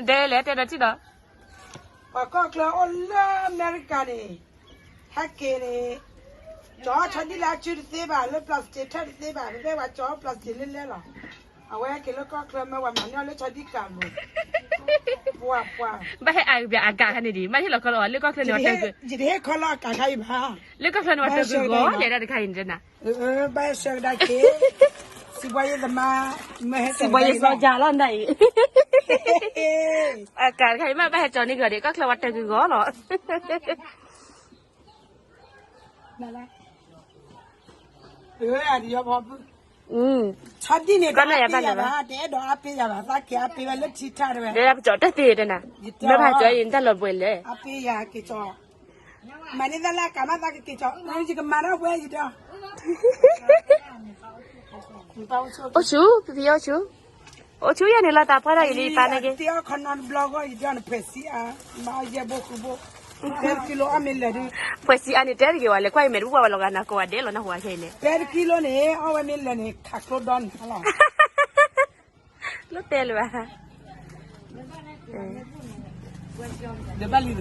ဒဲလဲၣ်တဲဒီးထံၣ်ဒီး ပှၤကီၢ်ချၢအိၣ်လၢအမဲရကၤန့ၣ် ဟဲက့ၤန့ၣ် ကၠီဆီဒံၣ်လၢအစုတသ့ဘၣ် လၢ plastic ထၢၣ်တသ့ဘၣ် ပဝဲပှၤကၠီ plastic လဲလဲလီၤ. အဝဲဟဲက့ၤလၢကီၢ်ချၢမ့ၢ်ပှၤမၤန့ၢ်အီၤလၢဆီဒံၣ်ကၤမူ ပှၤပှၤ ဘၣ်ဟဲအါကဘၣ်အကးခါန့ၣ်ဒံး ဘၣ်ဟ့ၣ်လီၤခီလီၤအီၤ လၢကီၢ်ချၢန့ၣ်ဝဲတၢ်ဂ့ၤ ယတဟ့ၣ်ခီလီၤအကးခါအံၤဘၣ် လၢကီၢ်ချၢန့ၣ်ဝဲတၢ်ဂ့ၤဂီၤလဲၣ်တၢ်တခါအံၤန့ၣ်နၤ ဘၣ်ဟဲဆှၢကဒါက့ၤ စံးဘှါယဲသမား မ့ၢ်ဟဲစံးဘှါယဲစီၤယၤလီၤနၤအံၤ အကးတခါအံၤမ့ၢ်ဘၣ်ဟဲကၠီန့ၢ်ကဒီး ကီၢ်ချၢဝဲတၢ်ဂ့ၤဂီၤလီၤ ဆီဒံၣ်န့ၣ် တအါပ့ယၤဘၣ် တအဲၣ်ဒိးအါပ့ယၤဘၣ် သးက့ၤအါပ့ဝဲလၢထံထၣ်တဝဲ ကၠီတၢ်သ့တနၤ မ့ၢ်ဖးကၠီအံၤ နတၢ်လီၤပှဲၤလဲၣ် အါပ့ယၤက့ၤကၠီ မၤန့ၢ်သးလၢအကးမးသးကက့ၤကၠီ ယကမၤတၢ်ဝဲယဒီး အိၣ်ဆူ ဖံဖံအိၣ်ဆူ အိၣ်ဆူယၤန့ၣ်လီၤ တၢ်ပှၢ်ထီၣ်ယလံပာ်နက့ တ့အီၣ်ခီနီတဘျီဂီၢ် ယဒီးနဖှဲးစံအါ မၤအီၣ်ယဲဘိဃုဘိ တဲတကံလိအီၣ်မ့ၢ်လၢာ်ဒု ဖှဲးစံအါန့ၣ် တဲတဂ့ၤဝဲလဲၣ် ကွၢ်အံၤမဲာ်တဘူၣ်ဘၣ်ဝဲလီၤဂာ်နၤကိးဂၤဒဲးလီၤ နၢ်ဟူဝဲခဲအံၤန့ၣ် တဲတကံလိန့ၣ် အီၣ်ဝဲမ့ၢ်လၢာ်န့ၣ် ခးကျိဒီနၤလီၤ လၢတဲလၢၤဘၣ် ဒီးဘၣ်လံ